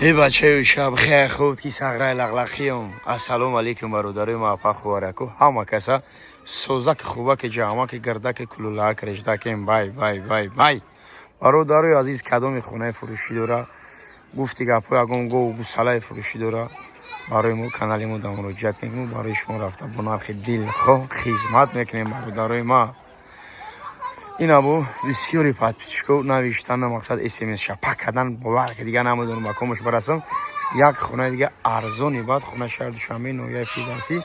Эй, бачаи шаб хел худ ки сағраи лақлақиём. Ассалому алайкум, бародарои ма, апа, хувараку, ҳама каса созак, хубаки, ҷамаки, гардаки, кулулаак, реждакем. Бай, бай, бай, бай, бародарои азиз, кадоми хонаи фурӯшӣ дора, гуфти гапҳо, ягон гову гусалаи фурӯшӣ дора, барои мо канали мо да муроҷиат кунем. Мо барои шумо рафта бо нархи дилхоҳ хизмат мекунем. Бародарои ма, инабу бисёри подписчико навиштан, мақсад смс шапак кардан, бовар ки дига намедонам ба комаш барасам. Як хонаи дига арзони, баъд хона шаҳри Душанбе, ноҳияи Фирдавсӣ,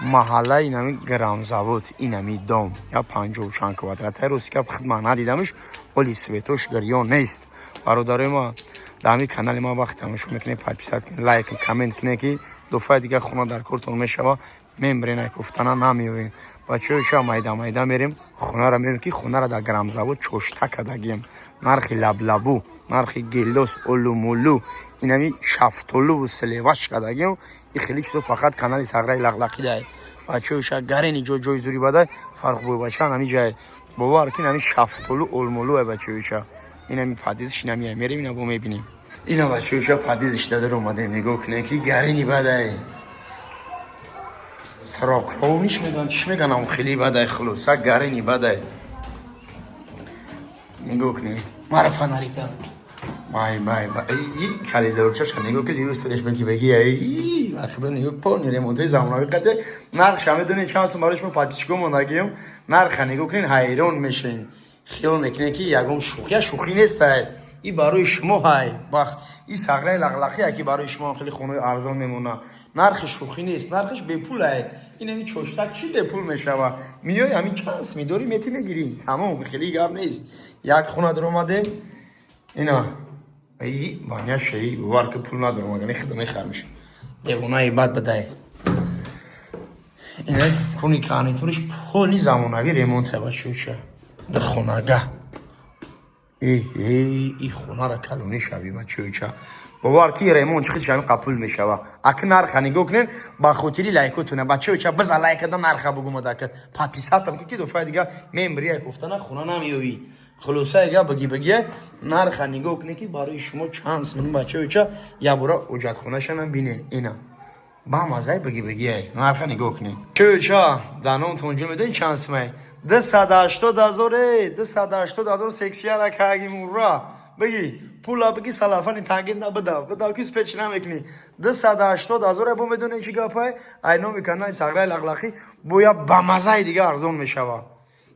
маҳаллаи инами Грамзавод, инами дом я 50 чанд квадрат. Рости гап, хидмат надидамш, оли светош гирён нест. Бародарои ма, дар ҳамин канали ма вақт тамошо мекунед, подписать кунед, лайк, коммент кунед, ки дуфаи дига хона дар кортон мешава, мембрена гуфтана намеёвем. Бачаҳои ша, майда майда мерем, хонара мерем, ки хонара дар Грамзавод чошта кардагием. Нархи лаблабу, нархи гелос, олумулу, инами шафтолуву сливаш кардагием. И хеле чизо фақат канали Сағраи Лақлақӣ дай. Бачаҳои ша, гарени ҷо ҷои зури бадай фарқбой бача ҳами ҷай, бовар ки инами шафтолу, олмолу. Ай, бачаҳои ша, инами подъездш инами мерем, ина бо мебинем. Ина, бачаҳои ша, подъездш дадар омадем. Нигоҳ кунем, ки гарени бадай срокрониш меган, чӣ меганам, хеле бадай. Хулоса, гарени бадай, нигоҳ кунед. Мара фонарита, бай, бай, бай, калидорчаша нигоҳ ки люстреш беги беги. Ай, вақто нигоҳ, полный ремонтои замонави қате. Нархша медонед чанд сум? Барои шумо, подписчико, мондагием. Нарха нигоҳ кунед, ҳайрон мешавед, хиёл мекунед, ки ягон шӯхия. Шӯхӣ нестай, и барои шумо ҳай бах, и Сағраи Лақлақия, ки барои шумо хеле хонаи арзон мемона. Нархи шӯхӣ нест, нархаш бепул ай. Ин ҳами чошта чӣ бепул мешава? Миёи, ҳамин чанд мидорӣ, мети, мегирӣ, тамом, хеле гап нест. Як хона даромадем, ина ай баня шеи, бовар ки пул надорам, агар хидо мехармиш. Девонаи бад бадай. Ина куни гарнитуриш полный замонавӣ ремонт, бачаюча дихонага. И хонара калонӣ шави, бачаюча, бовар ки ремонт чӣ хел қапул мешава. Аки нарха нигоҳ кунед, ба хотири лайкотуна, бачаюча, биза лайкада, нарха бугумадака, подписатам ки дуфаи дига мембрия гуфтана хона намеёвӣ. Хулоса, яга баги багия, нарха нигоҳ кунед, ки барои шумо чанд смин. Бачаюча, ябора ҳоҷатхонашанам бинен, ина ба маззаи баги багия. Нарха нигоҳ кунед, чӯча, дар номтон ҷо медонед чанд сумай? 280 000, э, 280 000. Сексияра каги мурра бигӣ, пула бигӣ, салафани тангин бидав, бидав, ки спеч намекунӣ. 280 000. Бо медонед чӣ гапай? Ай номи канали Сағраи Лақлақӣ боя ба маззаи дига арзон мешава.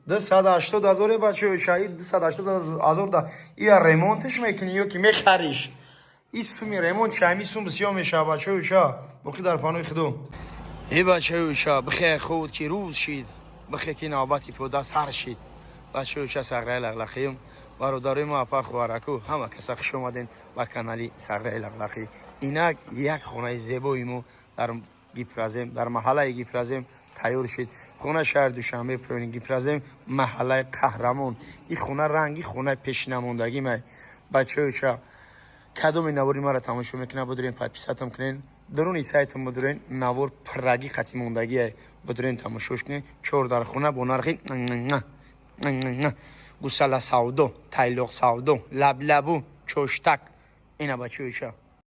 280 000, э, бачаюча, и 280 000 да ия ремонтш мекунӣ ё ки мехариш? И суми ремонт шами сум бисёр мешава. Бачаюча, боқӣ дар панои худо. Э, бачаюча, бихе худ ки рӯз шид, бихе ки навбати пиёда сар шид. Бачаюча, Сағраи Лақлақиюм. Бародарои мо, апа, хоҳараку, ҳама каса хуш омаден ба канали Сағраи Лақлақӣ. Инак як хонаи зебои мо дар Гипрозем, дар маҳаллаи Гипрозем тайёр шид. Хона шаҳри Душанбе, поёни Гипрозем, маҳаллаи Қаҳрамон. И хона ранги хонаи пешинамондагӣ май. Бачаюча, кадоми навори маро тамошо мекунад, будурен, подписатам кунен, даруни сайтам будурен, навор пуррагӣ хати мондагие, будурен, тамошош кунен. Чор дар хона бо нархи гусала савдо, тайлоқ савдо, лаблабу, чоштак. Ина, бачаюча.